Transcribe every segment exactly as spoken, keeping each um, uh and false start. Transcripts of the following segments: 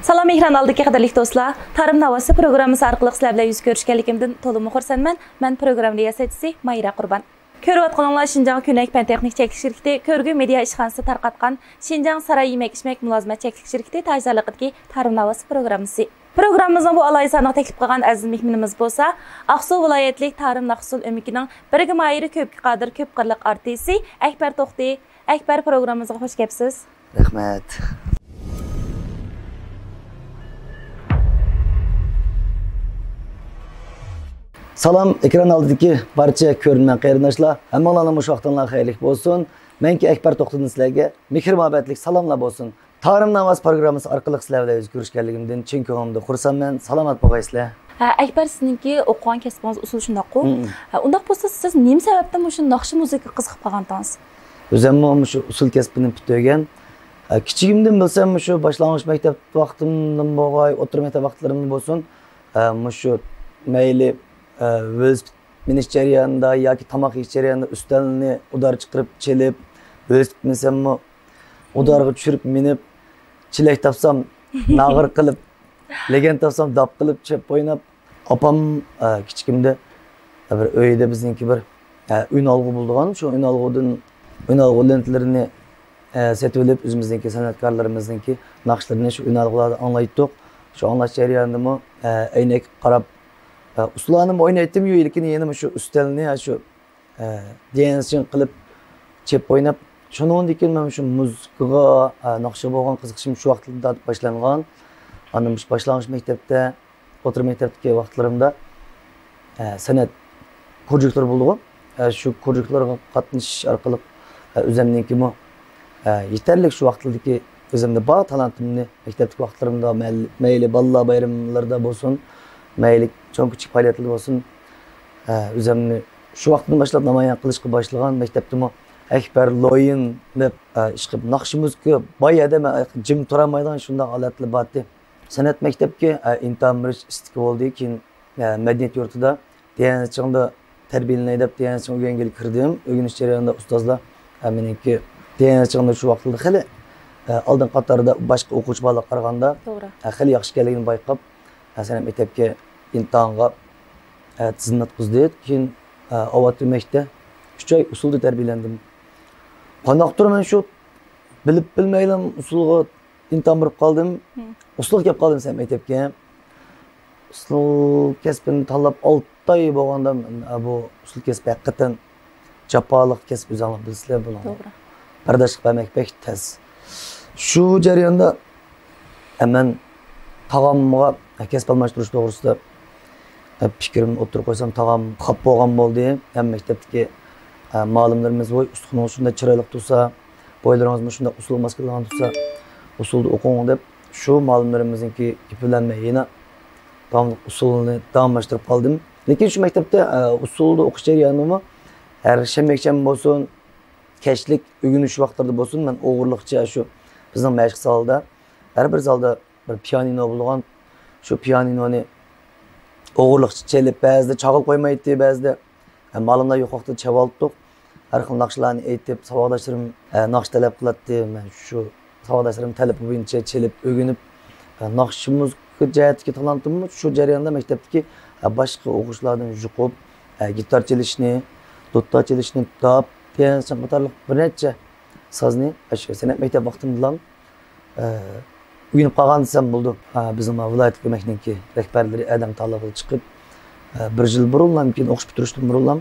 سالام ئېكران ئالدىدىكى قەدىرلىك دوستلار، تارىم ناۋاسى پروگراممىسى ئارقىلىق سىلەر بىلەن يۈز كۆرۈشكەنلىكىمدىن تولىمۇ خۇرسەنمەن. مەن پروگرامما رىياسەتچىسى ماھىرە قۇربان. كۆرۈۋاتقىنىڭلار شىنجاڭ كۆنەك پەن تېخنىك چەكلىك شىركىتى كۆرگۈ مېدىيا ئىشخانىسى تارقاتقان شىنجاڭ ساراي يېمەك ئىچمەك مۇلازىمەت چەكلىك شىركىتى تاجدارلىقىدىكى تارىم ناۋاسى پروگراممىسى. پروگراممىمىزنىڭ بۇ ئالاھىدە سانىغا تەكلىپ قىلغان ئەزىز مېھمىنىمىز بولسا، ئاقسۇ ۋىلايەتلىك تارىم ناخشا ئۇسسۇل ئۆمىكىنىڭ بىرگە ماھىرى، كۆپكە قادىر، كۆپ قىرلىق ئارتىسى ئەكبەر توختى. ئەكبەر، پروگراممىمىزغا خوش كەپسىز. رەھمەت. سالام، ئېكران ئالدىدىكى بارچە كۆرۈرمەن قېرىنداشلار. ھەممىڭلارنىڭ مۇشۇ ۋاقتىڭلار خەيرلىك بولسۇن. مەنكى ئەكبەر توختىدىن سىلەرگە مېھىر-مۇھەببەتلىك سالاملار بولسۇن. تارىم ناۋاسى پروگراممىسى ئارقىلىق سىلەر بىلەن يۈز كۆرۈشكەنلىكىمدىن چىن كۆڭلۈمدىن خۇرسەنمەن. سالامەت بولغايسىلەر. ھە، ئەكبەر، سىزنىڭكى ئوقۇغان كەسپىڭىز ئۇسسۇل، شۇنداققۇ؟ مم. ھە، ئۇنداق بولسا، سىز نېمە سەۋەبتىن مۇشۇ ناخشا مۇزىكىغا قىزىقىپ قالغانتىڭىز؟ ئۆزۈممۇ مۇشۇ ئۇسسۇل كەسپىنى پۈتتۈرگەن. ھە، كىچىكىمدىن بىلسەم، مۇشۇ باشلانغۇچ مەكتەپ ۋاقتىمدىن بولغاي، ئوتتۇرا مەكتەپ ۋاقىتلىرىمدىن بولسۇن، ھە، مۇشۇ مەيلى، ھە، ۋېلىسىپىت مىنىش جەريانىدا ياكى تاماق يېيىش جەريانىدا ئۈستەلنى ئۇدار چىقىرىپ چېلىپ، ۋېلىسىپىت مىنسەممۇ ئۇدارغا چۈشۈرۈپ مىنىپ، چېلەك تاپسام ناغرا قىلىپ، لېگەن تاپسام داپ قىلىپ چېپ ئويناپ، ئاپام، ئە، كىچىكىمدە، ئە، بىر ئۆيدە بىزنىڭكى بىر، ئە، ئۈنئالغۇ بولىدىغان، شۇ ئۈنئالغۇدىن، ئۈنئالغۇ لېنتىلىرىنى، ئە، سېتىۋېلىپ، ئۆزىمىزنىڭكى سەنئەتكارلىرىمىزنىڭكى ناخشىلىرىنى شۇ ئۈنئالغۇلاردا ئاڭلايتتۇق. شۇ ئاڭلاش جەريانىدىمۇ، ئە، ئەينەككە قاراپ، ئە، ئۇسسۇللارنىمۇ ئوينايتتىم، لېكىن يەنە شۇ ئۈستەلنى، شۇ، ئە، دىيەنسىڭ قىلىپ، چېپ ئويناپ، شۇنىڭدىن كېيىن مەن شۇ مۇزىكىغا، ئە، ناخشىغا بولغان قىزىقىشىم شۇ ۋاقىتلاردا پارتلاپ باشلانغان. ئاندىن مۇشۇ باشلانغۇچ مەكتەپتە، ئوتتۇرا مەكتەپتىكى ۋاقىتلىرىمدا، ئە، سەنئەت كۇرژۇكلىرى بولىدىغۇ. ئە، شۇ كۇرژۇكلارغا قاتنىشىش ئارقىلىق، ئە، ئۆزۈمنىڭكىمۇ، ئە، يېتەرلىك شۇ ۋاقىتلىرىدىكى ئۆزۈمدە بار تالانتىمنى مەكتەپتىكى ۋاقىتلىرىمدا مەل-، مەيلى بالىلار بايراملىرىدا بولسۇن، مەيلى چوڭ كىچىك پائالىيەتلەردە بولسۇن، ئە، ئۆزۈمنى شۇ ۋاقىتتىن باشلاپ نامايان قىلىشقا باشلىغان. مەكتەپتىمۇ ئەكبەر لويىن دەپ، ئە، ئىشقىلىپ ناخشا مۇزىكا باي ئادەم، ئە، جىم تۇرالمايدىغان شۇنداق ھالەتلەر بارتى. سەنئەت مەكتەپكە، ئە، ئىنتىھام بېرىش ئىستىكى بولدى. كېيىن، ئە، مەدەنىيەت يۇرتىدا تيەنشىڭدا تەربىيەلىنەي دەپ، تيەنشىڭ ئۆگەنگىلى كىردىم. ئۆگىنىش جەريانىدا ئۇستازلار، ئە، مېنىڭكى تيەنشىڭدا شۇ ۋاقىتلاردا خېلى، ئە، ئالدىنقى قاتاردا باشقا ئوقۇغۇچى بالىلارغا قارىغاندا، توغرا، ئە، خېلى ياخشى ئىكەنلىكىنى بايقاپ، ئە، سەنئەت مەكتەپكە ئىمتىھانغا، ئە، تىزىملاتقۇزدى. كېيىن، ئە، ئاۋات ئۆمەكتە ئۈچ ئاي ئۇسسۇلدا تەربىيەلەندىم. قانداقتۇر مەن شۇ بىلىپ بىلمەيلا ئۇسسۇلغا ئىمتىھان بېرىپ قالدىم. مم. ئۇسسۇلغا كەپ قالدىم سەنئەت مەكتەپكە. ئۇسسۇل كەسپىنى تاللاپ ئالتە ئاي بولغاندا، مەن، ئە، بۇ ئۇسسۇل كەسپى ھەقىقەتەن جاپالىق كەسىپ، ئۆزۈڭلار بىلىسىلەر بۇنىڭغا. توغرا. بەرداشلىق بەرمەك بەك تەس. شۇ جەرياندا، ئە، مەن تاغامغا، ئە، كەسىپ ئالماشتۇرۇش توغرىسىدا، ئە، پىكرىمنى ئوتتۇرىغا قويسام، تاغام خاپا بولغان بولدى. ھەم مەكتەپتىكى، ئە، مۇئەللىملىرىمىز، «ۋوي، ئۇستىخىنىڭ شۇنداق چىرايلىق تۇرسا، بويلىرىڭىزمۇ شۇنداق ئۇسسۇلغا ماس كېلىدىغان تۇرسا، ئۇسسۇلدا ئوقۇڭ» دەپ، شۇ مۇئەللىملىرىمىزنىڭكى گېپى بىلەن مەن يەنە داۋاملىق ئۇسسۇلنى داۋاملاشتۇرۇپ قالدىم. لېكىن شۇ مەكتەپتە، ئە، ئۇسسۇلدا ئوقۇش جەريانىمۇ ھەر شەنبە، يەكشەنبە بولسۇن، كەچلىك ئۆگىنىش ۋاقىتلىرىدا بولسۇن، مەن ئوغرىلىقچە شۇ بىزنىڭ مەشىق زالىدا، ھەر بىر زالدا بىر پىيانىنو بولغان، شۇ پىيانىنونى ئوغرىلىقچە چېلىپ، بەزىدە چالغىلى قويمايتتى، بەزىدە، ھە، مالىملار يوق ۋاقىتتا چېلىۋالاتتۇق. ھەر خىل ناخشىلارنى ئېيتىپ، ساۋاقداشلىرىم، ھە، ناخشا تەلەپ قىلاتتى. مەن شۇ ساۋاقداشلىرىم تەلىپى بويىچە چېلىپ ئۆگىنىپ، ھە، ناخشا مۇزىكا جەھەتتىكى تالانتىممۇ شۇ جەرياندا مەكتەپتىكى، ھە، باشقا ئوقۇغۇچىلاردىن يۇقۇپ، ھە، گىتار چېلىشنى، دۇتار چېلىشنى، داپ، پىيانىنو قاتارلىق بىر نەچچە سازنى، ئاشۇ سەنئەت مەكتەپ ۋاقتىمدىلا ئە، ئۆگىنىپ قالغان دېسەم بولىدۇ. ئە، بىزنىڭ مانا ۋىلايەتلىك ئۆمەكنىڭكى رەھبەرلىرى ئادەم تاللىغىلى چىقىپ، ئە، بىر يىل بۇرۇنلا، كېيىن ئوقۇش پۈتتۈرۈشتىن بۇرۇنلا،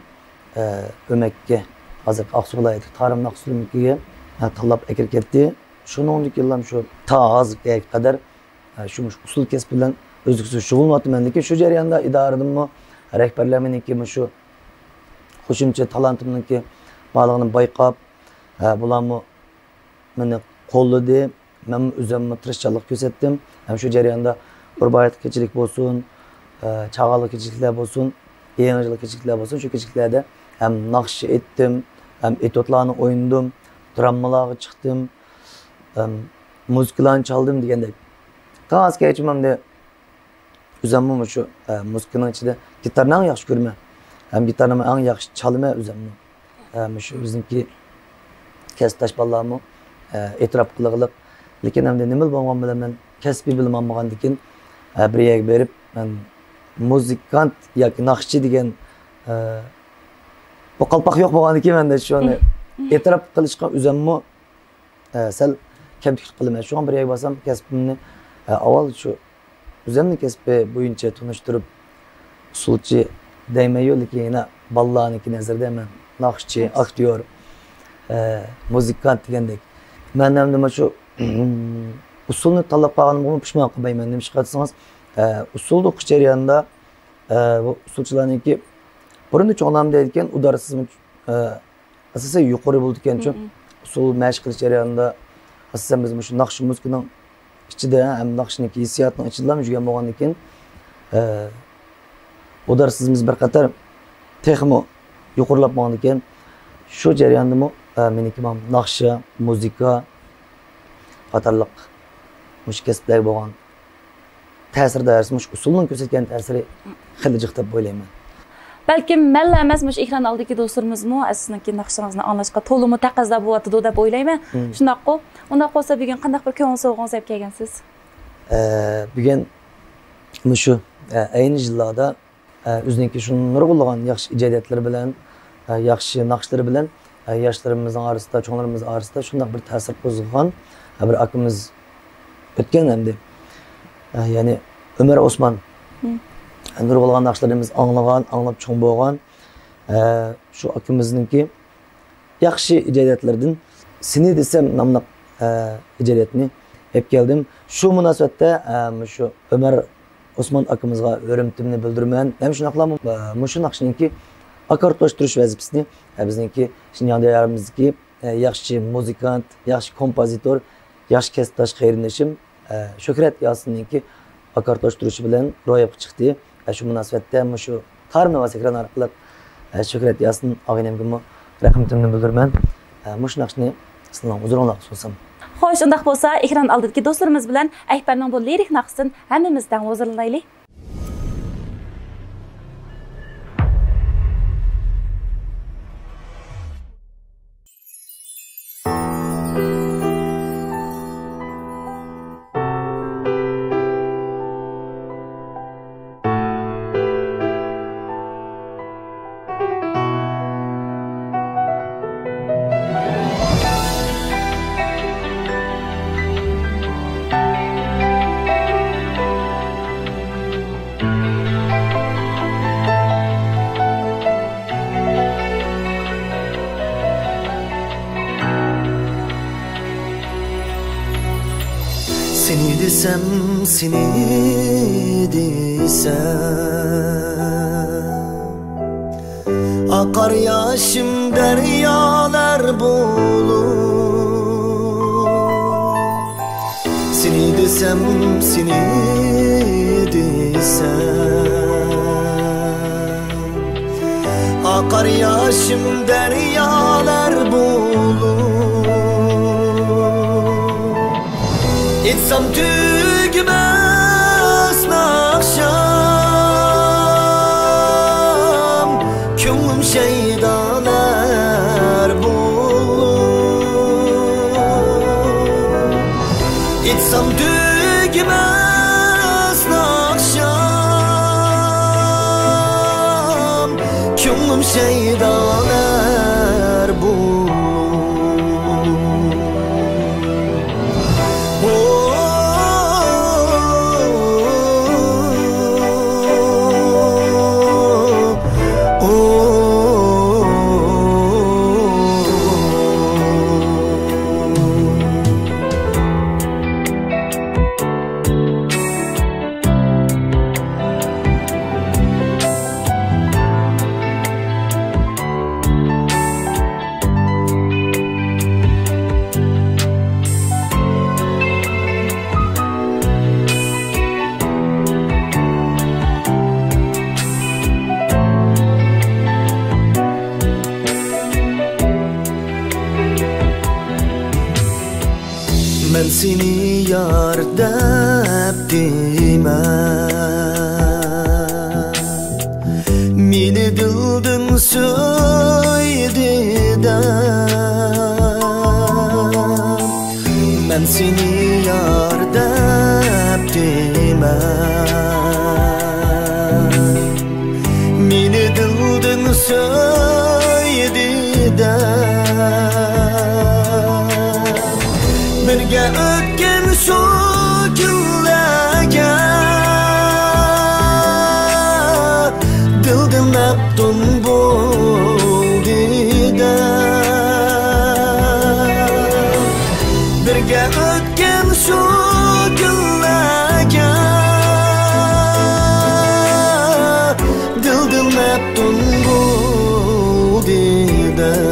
ئە، ئۆمەككە، ھازىرقى ئاقسۇ ۋىلايەتلىك تارىم ناخشا ئۇسسۇلىنىڭكىگە، ئە، تاللاپ ئەكىرىپ كەتتى. شۇنىڭدىن كېيىنلا شۇ تا ھازىرغا قەدەر، ئە، شۇ مۇشۇ ئۇسسۇل كەسپى بىلەن ئۈزلۈكسىز شۇغۇللىنىۋاتىمەن. لېكىن شۇ جەرياندا ئىدارىدىنمۇ رەھبەرلەر مېنىڭكى مۇشۇ قوشۇمچە تالانتىمنىڭكى بارلىقىنى بايقاپ، ئە، بۇلارمۇ مېنى قوللىدى. مەنمۇ ئۆزۈممۇ تىرىشچانلىق كۆرسەتتىم. ھەم شۇ جەرياندا قۇربان ھېيت كېچىلىك بولسۇن، ئە، چاغانلىق كېچىلىكلەر بولسۇن، يېڭى يىل كېچىلىكلەر بولسۇن، شۇ كېچىلىكلەردە ھەم ناخشا ئېيتتىم، ھەم ئېتيۇدلارنى ئوينىدىم، دراممىلارغا چىقتىم، ھەم مۇزىكىلارنى چالدىم دېگەندەك. تاڭ ئاز كەچمەمدە ئۆزۈممۇ مۇشۇ، ئە، مۇزىكىنىڭ ئىچىدە گىتارنى ئەڭ ياخشى كۆرىمەن. ھەم گىتارنىمۇ ئەڭ ياخشى چالىمەن ئۆزۈممۇ. ئە، مۇشۇ بىزنىڭكى كەسىپداش بالىلارمۇ، ئە، ئېتىراپ قىلغىلىق. لېكىن ئەمدى نېمىلا بولغان بىلەن مەن كەسپىي بىلىم ئالمىغاندىكىن، ئە، بىر يەرگە بېرىپ، مەن مۇزىكانت ياكى ناخشىچى دېگەن، ئە، بۇ قالپاق يوق بولغاندىكىن، مەندە شۇنى ئېتىراپ قىلىشقا ئۆزۈممۇ، ئە، سەل كەمتۈكلۈك قىلىمەن. شۇڭا بىر يەرگە بارسام، كەسپىمنى، ئە، ئاۋۋال شۇ ئۆزۈمنى كەسپى بويىچە تونۇشتۇرۇپ، ئۇسسۇلچى دەيمەن-يۇ، لېكىن يەنە بالىلارنىڭكى نەزىرىدە مەن ناخشىچى، ئاكتيور، ئە، مۇزىكانت دېگەندەك. مەن ئەمدى مانا شۇ ئۇسسۇلنى تاللاپ قالغىنىمغىمۇ پۇشمان قىلمايمەن. نېمىشقا دېسىڭىز، ئە، ئۇسسۇلدا ئوقۇش جەريانىدا، ئە، بۇ ئۇسسۇلچىلارنىڭكى بۇرۇندا چوڭلارمۇ دەيدىكەن، ئۇدارسىزمۇ، ئە، ئاساسەن يۇقىرى بولىدىكەنچۇ. ئۇسسۇل مەشىق قىلىش جەريانىدا، ئاساسەن بىز مۇشۇ ناخشا مۇزىكىنىڭ ئىچىدە ھەم ناخشىنىڭكى ھېسسىياتىنىڭ ئىچىدىلا يۈرگەن بولغاندىكىن، ئە، ئۇدارسىزمىز بىر قەدەر تېخىمۇ يۇقىرىلاپ ماڭىدىكەن. شۇ جەرياندىمۇ، ئە، مېنىڭكى مانا ناخشا، مۇزىكا قاتارلىق مۇشۇ كەسىپلەرگە بولغان تەسىر دائىرىسى، مۇشۇ ئۇسسۇلنىڭ كۆرسەتكەن تەسىرى خېلى جىق دەپ ئويلايمەن. بەلكىم مەنلا ئەمەس، مۇشۇ ئېكران ئالدىدىكى دوستلىرىمىزمۇ سىزنىڭكى ناخشىڭىزنى ئاڭلاشقا تولىمۇ تەقەززا بولۇۋاتىدۇ دەپ ئويلايمەن. شۇنداققۇ؟ ئۇنداق بولسا بۈگۈن قانداق بىر كۆڭۈل سوۋغىڭىز ئېلىپ كەلگەنسىز؟ ئە، بۈگۈن مۇشۇ، ئە، ئەينى يىللاردا، ئە، ئۆزىنىڭكى شۇ نۇرغۇنلىغان ياخشى ئىجادىيەتلىرى بىلەن، ئە، ياخشى ناخشىلىرى بىلەن، ئە، ياشلىرىمىزنىڭ ئارىسىدا، چوڭلىرىمىز ئارىسىدا شۇنداق بىر تەسىر قوزغىغان، ئە، بىر ئاكىمىز ئۆتكەن ئەمدى. ئە، يەنى ئۆمەر ئوسمان. نۇرغۇنلىغان ناخشىلىرىمىز ئاڭلىغان، ئاڭلاپ چوڭ بولغان. ئە، شۇ ئاكىمىزنىڭكى ياخشى ئىجادىيەتلىرىدىن سېنى دېسەم ناملىق، ئە، ئىجادىيەتنى ئېلىپ كەلدىم. شۇ مۇناسىۋەتتە، ئە، مۇشۇ ئۆمەر ئوسمان ئاكىمىزغا ھۆرمىتىمنى بىلدۈرىمەن. ھەم شۇنداقلا مۇ-، ئە، مۇشۇ ناخشىنىڭكى ئاكارتلاشتۇرۇش ۋەزىپىسىنى، ئە، بىزنىڭكى شىنجاڭ دىيارىمىزدىكى، ئە، ياخشى مۇزىكانت، ياخشى كومپوزىتور، ياخشى كەسىپداش قېرىندىشىم، ئە، شۆھرەت ياسىننىڭكى ئاكارتلاشتۇرۇشى بىلەن روياپقا چىقتى. ئە، شۇ مۇناسىۋەتتە مۇشۇ تارىم ئاۋاز ئېكرانى ئارقىلىق، ئە، شۆھرەت ياسىن ئاغىنەمگىمۇ رەھمىتىمنى بىلدۈرىمەن. ئە، مۇشۇ ناخشىنى سىلەرنىڭ ھۇزۇرۇڭلارغا سۇنسام. خوش، ئۇنداق بولسا ئېكران ئالدىدىكى دوستلىرىمىز بىلەن ئەكبەرنىڭ بۇ لىرىك ناخشىسىدىن ھەممىمىز تەڭ ھۇزۇرلىنايلى. سېنى دېسەم، سېنى دېسەم، ئاقار ياشىم دەريالار بولۇپ. سېنى دېسەم، سېنى دېسەم، ئاقار ياشىم دەريالار بولۇپ. ئېيتسام تۈگىمەس ناخشام، كۆڭلۈم شەيدالار بولۇپ. ئېيتسام تۈگىمەس ناخشام، كۆڭلۈم شەيدالار بولۇپ. مەن سېنى يار دەپ دېمە، مېنى دىلدىن سۆيدى دەپ. مەن سېنى يار دەپ مېنى دىلدىن سۆيدى دەپ، بىرگە ئۆتكەن شۇ كۈنلەرگە دىلدىن مەپتۇن بولدى دەپ، بىرگە ئۆتكەن شۇ كۈنلەرگە دىلدىن مەپتۇن بولدى دەپ.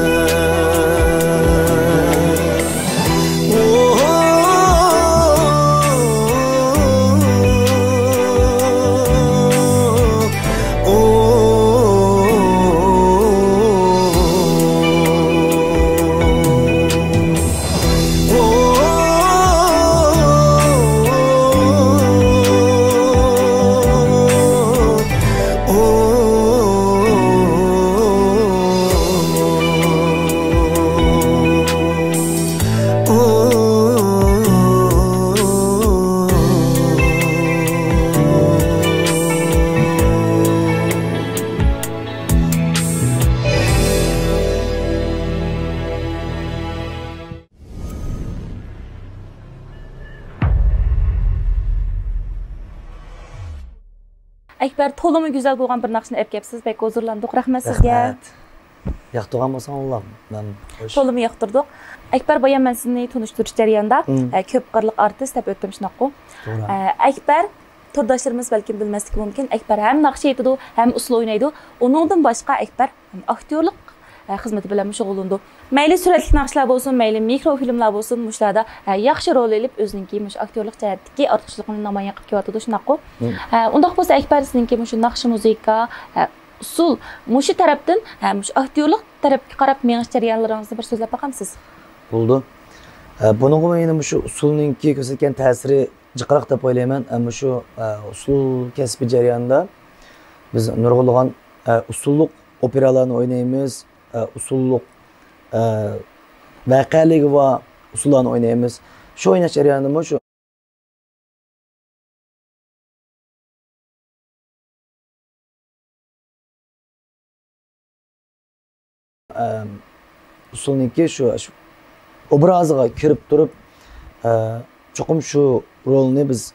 ئەكبەر، تولىمۇ گۈزەل بولغان بىر ناخشىنى ئەپ كەپسىز. بەك ھۇزۇرلاندۇق. رەھمەت سىزگە. رەھمەت. ياقتۇرغان بولساڭلار، مەن خوش. تولىمۇ ياقتۇردۇق. ئەكبەر، بايا مەن سىزنى تونۇشتۇرۇش جەريانىدا، مم. ئە، كۆپ قىرلىق ئارتىس دەپ ئۆتتۈم، شۇنداققۇ؟ توغرا. ئە، ئەكبەر، تورداشلىرىمىز بەلكىم بىلمەسلىكى مۇمكىن، ئەكبەر ھەم ناخشا ئېيتىدۇ، ھەم ئۇسسۇل ئوينايدۇ. ئۇنىڭدىن باشقا ئەكبەر ئاكتيورلۇق، ئە، خىزمىتى بىلەنمۇ شۇغۇللىنىدۇ. مەيلى سۈرەتلىك ناخشىلار بولسۇن، مەيلى مىكرو فىلىملار بولسۇن، مۇشۇلاردا، ئە، ياخشى رول ئېلىپ، ئۆزىنىڭكى مۇشۇ ئاكتيورلۇق جەھەتتىكى ئارتۇقچىلىقىنى نامايان قىلىپ كېلىۋاتىدۇ، شۇنداققۇ؟ مم. ئە، ئۇنداق بولسا، ئەكبەر، سىزنىڭكى مۇشۇ ناخشا، مۇزىكا، ئە، ئۇسسۇل، مۇشۇ تەرەپتىن، ئە، مۇشۇ ئاكتيورلۇق تەرەپكە قاراپ مېڭىش جەريانلىرىڭىزنى بىر سۆزلەپ باقامسىز؟ بولىدۇ. ئە، بۇنىڭغىمۇ يەنە مۇشۇ ئۇسسۇلنىڭكى كۆرسەتكەن تەسىرى جىقراق دەپ ئويلايمەن. ئە، مۇشۇ، ئە، ئۇسسۇل كەسپى جەريانىدا بىز نۇرغۇنلىغان، ئە، ئۇسسۇللۇق ئوپېرالارنى ئوينايمىز، ئە، ئۇسسۇللۇق، ئە، ۋەقەلىكى بار ئۇسسۇللارنى ئوينايمىز. شۇ ئويناش جەريانىدىمۇ شۇ، ئە، ئۇسسۇلنىڭكى شۇ، شۇ ئوبرازىغا كىرىپ تۇرۇپ، ئە، چوقۇم شۇ رولنى بىز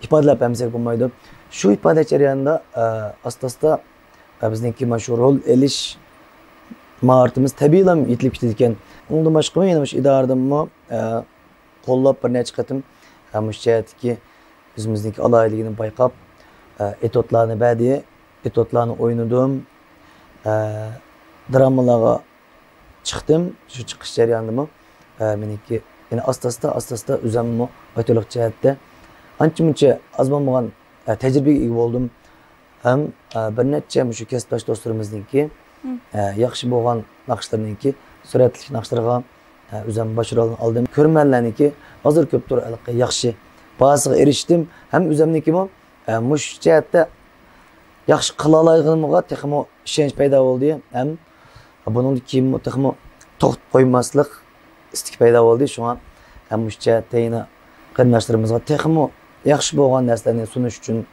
ئىپادىلەپ بەرمىسەك بولمايدۇ. شۇ ئىپادىلەش جەريانىدا، ئە، ئاستا-ئاستا، ئە، بىزنىڭكى مانا شۇ رول ئېلىش ماھارىتىمىز تەبىئىيلا يېتىلىپ كېتىدىكەن. ئۇنىڭدىن باشقىمۇ يەنە مۇشۇ ئىدارىدىنمۇ، ئە، قوللاپ بىر نەچچە قېتىم، ئە، مۇشۇ جەھەتتىكى ئۆزىمىزنىڭكى ئالاھىدىلىكىنى بايقاپ، ئە، ئېتيۇدلارنى بەردى. ئېتيۇدلارنى ئوينىدىم. ئە، درامىلارغا چىقتىم. شۇ چىقىش جەريانىدىمۇ، ئە، مېنىڭكى يەنە ئاستا-ئاستا، ئاستا-ئاستا ئۆزۈممۇ ئاكتيورلۇق جەھەتتە ئانچە-مۇنچە ئاز بولمىغان، ئە، تەجرىبىگە ئىگە بولدۇم. ھەم، ئە، بىر نەچچە مۇشۇ كەسىپداش دوستلىرىمىزنىڭكى، مم. ئە، ياخشى بولغان ناخشىلىرىنىڭكى سۈرەتلىك ناخشىلىرىغا، ئە، ئۆزۈم باش رولنى ئالدىم. كۆرۈرمەنلەرنىڭكى ھازىر كۆپ تۇر، ھېلىقى ياخشى باھاسىغا ئېرىشتىم. ھەم ئۆزۈمنىڭكىمۇ، ئە، مۇشۇ جەھەتتە ياخشى قىلالايدىغىنىمغا تېخىمۇ ئىشەنچ پەيدا بولدى. ھەم بۇنىڭدىن كېيىنمۇ تېخىمۇ توختىتىپ قويماسلىق ئىستىكى پەيدا بولدى. شۇڭا ھەم مۇشۇ جەھەتتە يەنە قېرىنداشلىرىمىزغا تېخىمۇ ياخشى بولغان نەرسىلەرنى سۇنۇش ئۈچۈن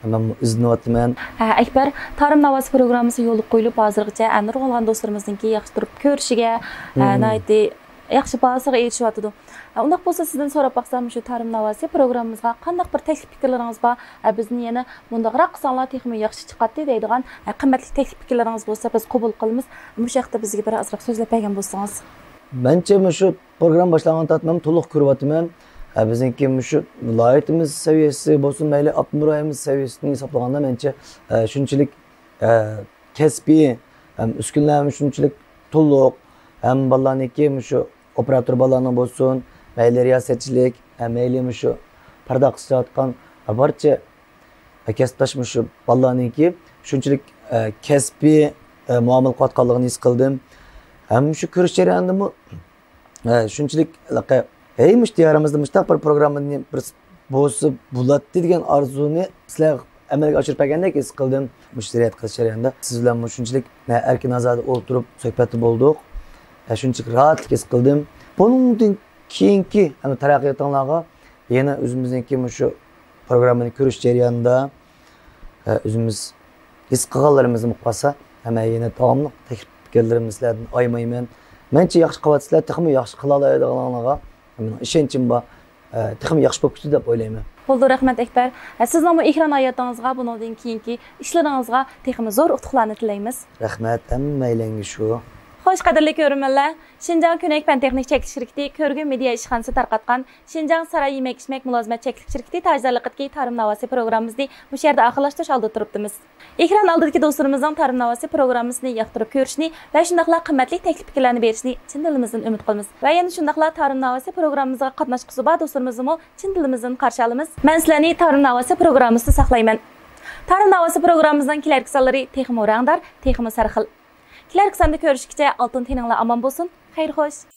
مەنمۇ ئىزدىنىۋاتىمەن. ھە، ئەكبەر، تارىم ناۋاسى پروگراممىسى يولغا قويۇلۇپ، ھازىرغىچە، ھە، نۇرغۇنلىغان دوستلىرىمىزنىڭكى ياخشى تۇرۇپ كۆرۈشىگە، ھە، مم. ناھايىتى ياخشى باھاسىغا ئېرىشىۋاتىدۇ. ھە، ئۇنداق بولسا، سىزدىن سوراپ باقسام، مۇشۇ تارىم ناۋاسى پروگراممىمىزغا قانداق بىر تەكلىپ پىكىرلىرىڭىز بار؟ ھە، بىزنى يەنە مۇنداقراق قىلساڭلار تېخىمۇ ياخشى چىقاتتى دەيدىغان، ھە، قىممەتلىك تەكلىپ پىكىرلىرىڭىز بولسا، بىز قوبۇل قىلىمىز. مۇشۇ ھەقتە بىزگە بىر ئازراق سۆزلەپ بەرگەن بولسىڭىز. مەنچە مۇشۇ پروگرامما باشلانغان تارتىپ مەن تولۇق كۆرۈۋاتىمەن. ھە، بىزنىڭكى مۇشۇ ۋىلايىتىمىز سەۋىيەسى بولسۇن، مەيلى ئاپتونوم رايونىمىز سەۋىيەسىدىن ھېسابلىغاندا مەنچە، ھە، شۇنچىلىك، ھە، كەسپىي ھەم ئۈسكۈنىلەر ھەم شۇنچىلىك تولۇق، ھەم بالىلارنىڭكى مۇشۇ ئوپېراتور بالىلارنىڭ بولسۇن، مەيلى رىياسەتچىلىك، ھە، مەيلى مۇشۇ پەردە قىلىشىۋاتقان، ھە، بارچە، ھە، كەسىپداش مۇشۇ بالىلارنىڭكى شۇنچىلىك، ھە، كەسپىي، ھە، مۇئامىلە قىلىۋاتقانلىقىنى ھېس قىلدىم. ھەم شۇ كۆرۈش جەريانىدىمۇ ھە، شۇنچىلىك ھېلىقى، ھەي، مۇشۇ دىيارىمىزدا مۇشۇنداق بىر پروگرامما بىر بولسا بولاتتى دېگەن ئارزۇنى سىلەرگە ئەمەلگە ئاشۇرۇپ بەرگەندەك ھېس قىلدىم. مۇشۇ زىيارەت قىلىش جەريانىدا سىز بىلەن مۇشۇنچىلىك، ھە، ئەركىن ئازادە ئولتۇرۇپ سۆھبەتتە بولدۇق. ھە، شۇنچىلىك راھەتلىك ھېس قىلدىم. بۇنىڭدىن كېيىنكى، ھەم تەرەققىياتىڭلارغا يەنە ئۆزىمىزنىڭكى مۇشۇ پروگراممىنى كۆرۈش جەريانىدا، ئە، ئۆزىمىز ھېس قىلغانلىرىمىزنى قالسا، ھەممە يەنە داۋاملىق تەكلىپ پىكىرلىرىمنى سىلەردىن ئايىمايمەن. مەنچە ياخشى قىلىۋاتىسىلەر، تېخىمۇ ياخشى قىلالايدىغانلىقىغا مېنىڭ ئىشەنچىم بار. ئە، تېخىمۇ ياخشى بولۇپ كېتىدۇ دەپ ئويلايمەن. بولدى، رەھمەت ئەكبەر. ئە، سىزنىڭمۇ ئېكران ھاياتىڭىزغا، بۇنىڭدىن كېيىنكى ئىشلىرىڭىزغا تېخىمۇ زور ئۇتۇقلارنى تىلەيمىز. رەھمەت، ھەممەيلەنگە شۇ. خوش، قەدىرلىك كۆرۈرمەنلەر، شىنجاڭ كۆنەك پەن تېخنىك چەكلىك شىركىتى كۆرگۈم مېدىيا ئىشخانىسى تارقاتقان شىنجاڭ ساراي يېمەك-ئىچمەك مۇلازىمەت چەكلىك شىركىتى تاجدارلىقىدىكى تارىم ناۋاسى پروگراممىسىنى مۇشۇ يەردە ئاخىرلاشتۇرۇش ئالدىدا تۇرۇپتىمىز. ئېكران ئالدىدىكى دوستلىرىمىزنىڭ تارىم ناۋاسى پروگراممىسىنى ياقتۇرۇپ كۆرۈشىنى ۋە شۇنداقلا قىممەتلىك تەكلىپ پىكىرلەرنى بېرىشىنى چىن دىلىمىزدىن ئۈمىد قىلىمىز. ۋە يەنە شۇنداقلا تارىم ناۋاسى پروگراممىمىزغا قاتناشقۇسى بار دوستلىرىمىزنىمۇ چىن دىلىمىزدىن قارشى ئالىمىز. مەن سىلەرنى تارىم ناۋاسى پروگراممىسىدا ساقلايمەن. تارىم ناۋاسى پروگراممىمىزنىڭ كېلەركى سانلىرى تېخىمۇ رەڭدار، تېخىمۇ سەرخىل. كېلەركى ساندا كۆرۈشكىچە ئالتۇن تېنىڭلار ئامان بولسۇن. خەير خوش.